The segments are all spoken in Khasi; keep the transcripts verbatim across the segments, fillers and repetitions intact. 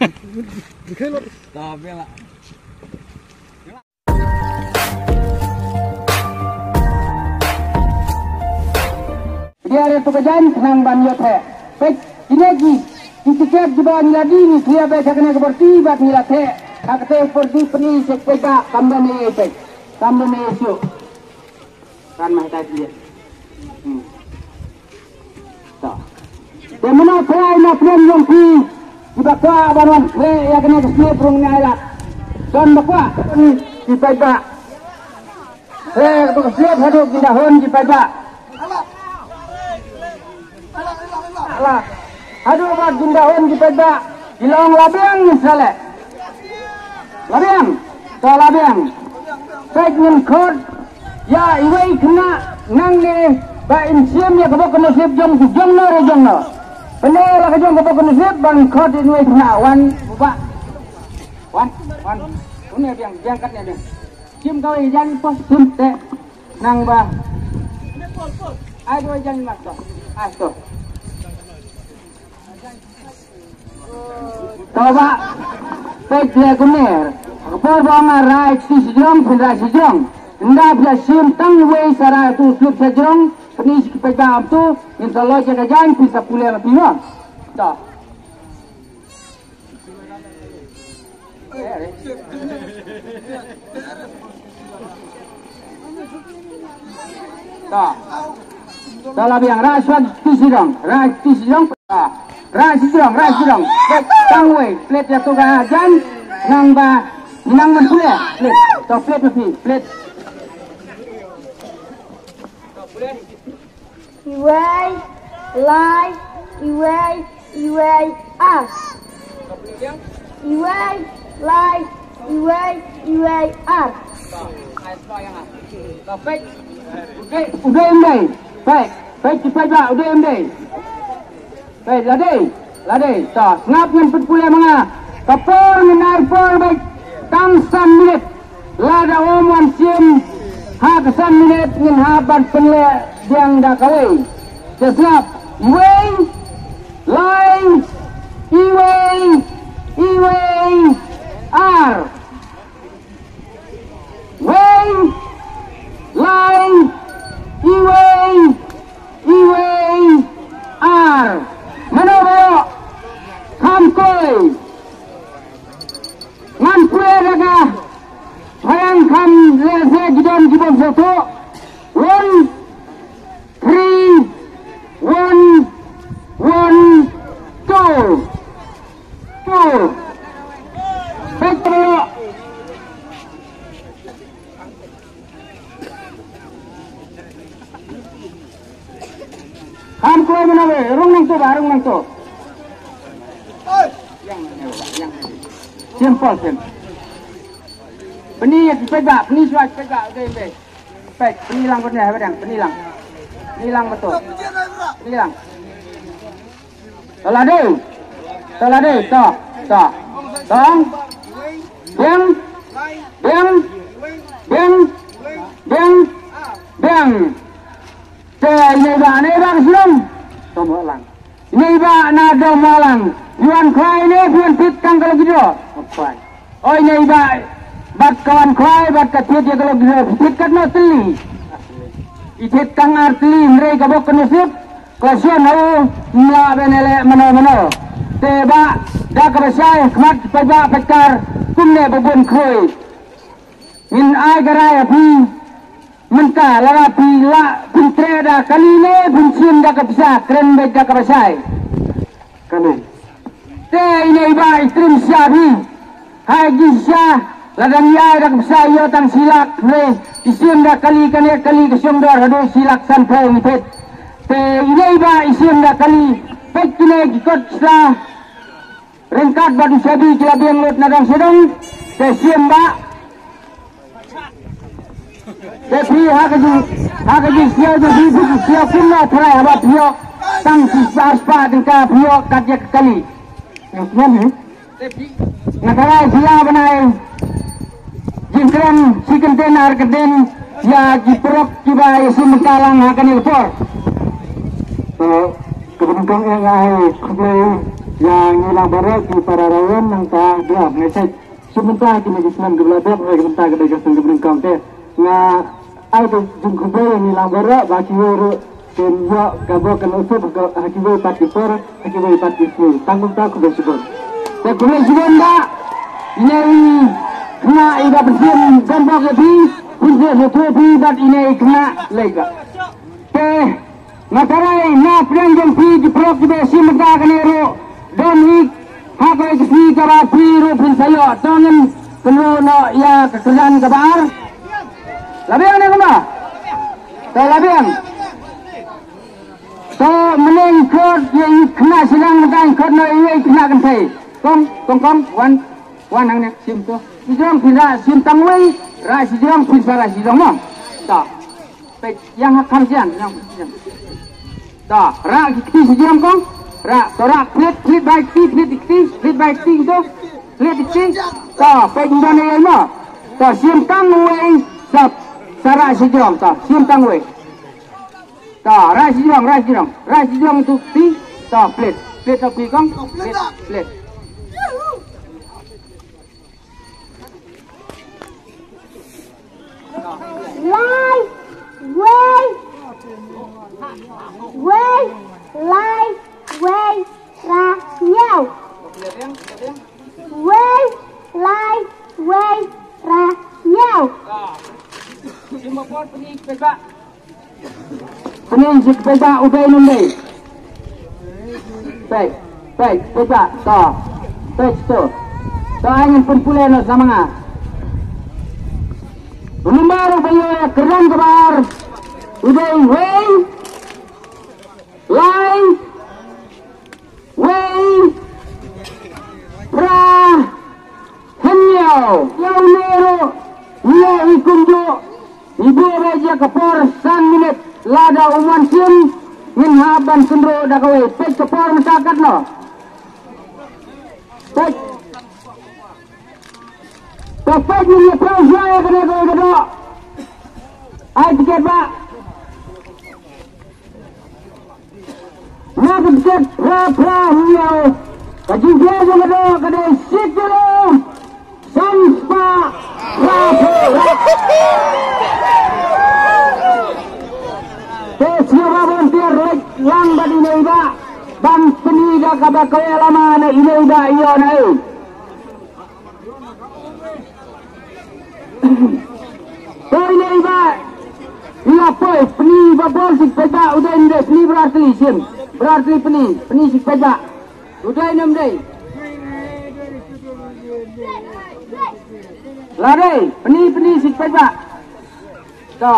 Dia re tu ka jan khnang ban ïoh theh. Peit, kine ki, ki tiket kiba ngi la die ngi khlieh beit ha kane ka party bad ngi la theh. Ha kata ka party pyni sha ki paidbah kam don ei ei peit. Kam don ei ei shuh. Kan mah tai phi. Hmm. To. Te mynno trai na pdeng jong phi kiba kwah ban wan khleh ïa kane ka slip rung ne ai lad. Don ba kwah ki paidbah. Khleh ka slip haduh ki dahon ki paidbah. Ala. Haduh ba ki dahon ki paidbah. Ki long la biang sa leh. La biang. To la biang. Peit ngin khot ïa iwei i khynnah nangne ba in shim ïa ka bok ka nasib jong jong no re jong no. Pynlong la ka jong ka bok ka nasib ba ngin khot ïa iwei i khynnah wan ba. Wan, wan. Une biang, biang katne biang. Shim kawei jan pos shim te nang ba. Ai dua jan mas to. Ai to. To ba peit leh kumne. Ka por ba nga rai kti sha jrong, phin rai sha jrong. Ynda phi ïa shim tang wei sa rai tu slip sha jrong, pyni sha ki paidbah, ym tu ngin sa leit ïa ka jaiñ, phin sa pule ma phi mo. To. To. To la biang, rai shuwa kti sha jrong, rai kti sha jrong. To. Rai sha jrong, rai sha jrong. Peit tang wei, plet ïa tu ka jaiñ, nang ba, nang ban pule, plet. To plet ma phi, plet. Iwei, lai, iwei, iwei, ar. Iwei, lai, iwei, iwei, ar. U dei, u dei, peit, peit, peit, peit, u dei, u dei. Peit, la dei, la dei. To, sngap, ngin pynpule ma nga. Ka por ngin ai por beit tang san minit. Lada ym wan shim ha ka san minit ngin hap ban pynleh biang da kawei. Te sngap, iwei, lai, iwei, iwei, ar. Wei, lai, iwei, iwei, ar. Mano ba ïoh? Kham koi. Ngan pule da ka phareng, kham lehse ki don ki bym sngewthuh. One, three, one, one, two, two. Peit ba ïoh. Kham kloi mynno, rung nangto ba, rung nangto. Simple, simple. Pyni ïa ki paidbah, pyni shuwa ki paidbah, dei, dei. Peit, pyni lang, pyni lang, pyni lang. Pyni lang betul. Pyni lang. To la dei. To la dei, to, to. To. Biang. Biang. Biang. Biang. Biang. Te ine i bah, ine i bah ka shnong. To mo lang. Ine i bah na dong mo lang. Phi wan khwai ne phi wan thied tang ka lucky draw. Khwai. Oi ine i bah. Bad ka wan khwai bad ka thied ïa ka lucky draw. Phi thied katno tylli? I thied tang ar tylli, hynrei ka bok ka nusip. Ka shon ha u, mla ban leh mano mano. Te bah, da kaba shai, khmat paidbah paidkar, kumne ba bun khroi. Ngin ai ka rai ha phi, mynta lada phi lah phin treh da kali ne phin shim da ka pisa, kren beit da kaba shai. Kane. Te ine i bah i trei sha phi. Hai ki sha, lada ngi ai da ka pisa ïoh tang shi lak, hynrei i shim da kali, kane kali ka shong dor haduh shi lak sanphew ngi peit. Te ine i bah i shim da kali, peit kine ki kot sla. Ryngkat bad u shabi ki la biang lut na dong sha dong. Te shim bah. Te phi ha ka jing, ha ka jingsiaw jong phi, phi siaw kumno tharai haba phi ïoh tang shi spah, spah tyngka phi ïoh kat ïa ka kali. Nga tharai phi lah ban ai jingkren shi kyntien ar kyntien ïa ki paralok kiba ïashim bynta lang ha kane ka por. Te kaba nyngkong eh nga ai khublei Ïa ngi lang baroh ki para rawan nangta, ïa, nga check. Shu mynta kine ki snem kiba la dep, ki mynta ka dei ka snem kaba nyngkong te. Nga ai ka jingkhublei ïa ngi lang baroh ba kiwei ruh kin ïoh ka bok ka nusuk ha kiwei pat ki por, ha kiwei pat ki sngi. Tang kumta khublei shibun. Te khublei shibun ba ine i khynnah iba pynshim gunpowder ïa phi, pynshim ïa phi bad ine i khynnah lei ka. Te nga tharai na pdeng jong phi ki paralok kiba shim bynta kane ruh don hi ha kawei ka sngi kaba phi ruh phin sa ïoh. To ngin kynroh noh ïa ka kyrdan kaba ar. La biang ne kumba? To la biang. To mynne khot ïa i khynnah shiliang mynta khot noh ïa i khynnah kynthei. Kong, kong, kong, wan, wan hangne shim to. Shijrong phin rah shim tang wei, rah shijrong phin sa rah shijrong mo. To. Peit, ïa ha kham sian, ïa ha kham sian. To, rah ki kti shijrong kong. Rah, to rah phlit, phlit bai kti, phlit kti, phlit bai kti to. Phlit kti. To, peit ym don ei ei mo. To, shim tang wei, sa, sa rah shijrong, to, shim tang wei. To, rah shijrong, rah shijrong, rah shijrong tu kti. To, phlit, phlit to kti kong, phlit, phlit. Lai, wei, wei, lai, wei, ra, hynñiew. Wei, lai, wei, ra, hynñiew. Pynïeng shi paidbah u dei ne ym dei. Peit, peit, paidbah, to. Peit to. To ai ngin pynpule noh sa ma nga. U number uba ïoh ïa ka kyrdan kaba ar u dei wei, lai, wei, phra, hynñiew. Ïa une ruh, ïa i kumjuh, i buh beit ïa ka por san minit, lada um wan shim, ngin hap ban kynroh da kawei. Peit ka por mynta katno. Peit. Ka peit ngin ïa pynshai ïa kane kawei ka doh. Ai tiket bah. Na ka tiket phra phra hynñiew. Ka jingpher jong ka doh ka dei shi kilo san spah phra phew. Te sngewbha volunteer leit lang bad ine i bah ban pyni da kaba kawei lama na ine i bah ïoh na ei. Poi ne i bah. I la poi, pyni ba bol shi paidbah u dei ne ym dei, pyni brar tylli sien. Brar tylli pyni, pyni shi paidbah. U dei ne ym dei. La dei, pyni, pyni shi paidbah. To.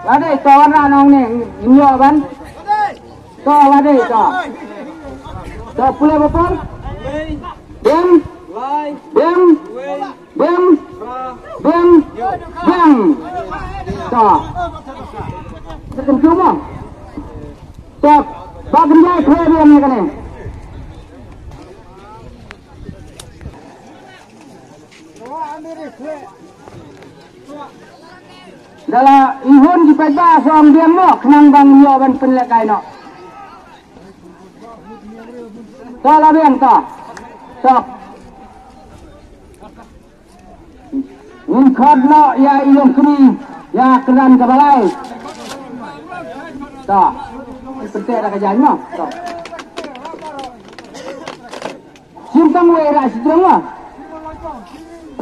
La dei, to wan rah noh ne, ngin ïoh ban. To, la dei, to. To, pule ba por. Biang. Biang. Biang. Biang. Biang. To. Sa kyntu mo. To. Ba kynjai pule biang ïa kane. Da la ihun ki paidbah sa ong biang mo, khnang ba ngin ïoh ban pynlehkai noh. To la biang to. To. Ngin khot noh ïa i longkmie ïa ka kyrdan kaba lai. To. Pynteh da ka jaiñ mo. To. Shim tang wei, rah shijrong mo.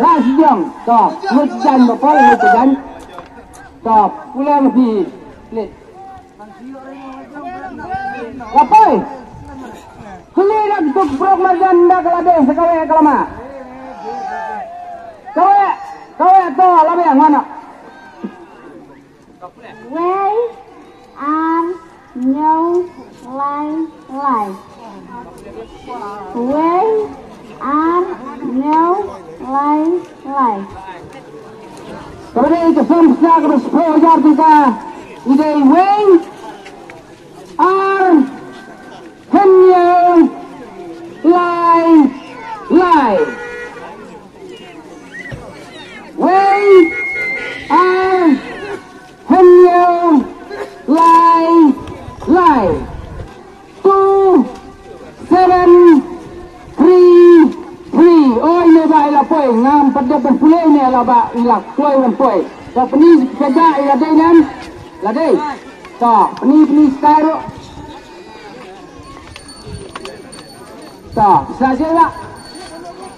Rah shijrong. To, lut jaiñ ba poi, lut jaiñ. To, pule ma phi. Lut. Ka poi. Kylli da kito ki paralok marjan ynda ka la dei sa kawei ka lama. Kawei, kawei to, la biang, wan noh. Wei, ar, hynñiew, lai, lai. Wei, ar, hynñiew, lai, lai. Kaba dei ka song pisa kaba shiphew hajar tyngka, i dei wei, ar, hynñiew, lai, lai. Wei, ar, hynñiew, lai, lai. Two, seven, Ngam pat dep ban pule ne la ba i la kloi ban poi. To pyni ka ja i la dei ne em? La dei. To pyni pyni stai ruh. To pisa sha i ba.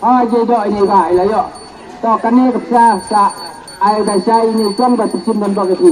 Ha je do ini ba i la ïoh. To kane ka pisa sa ai ba sha ini kong ba pynshim ban bok iti.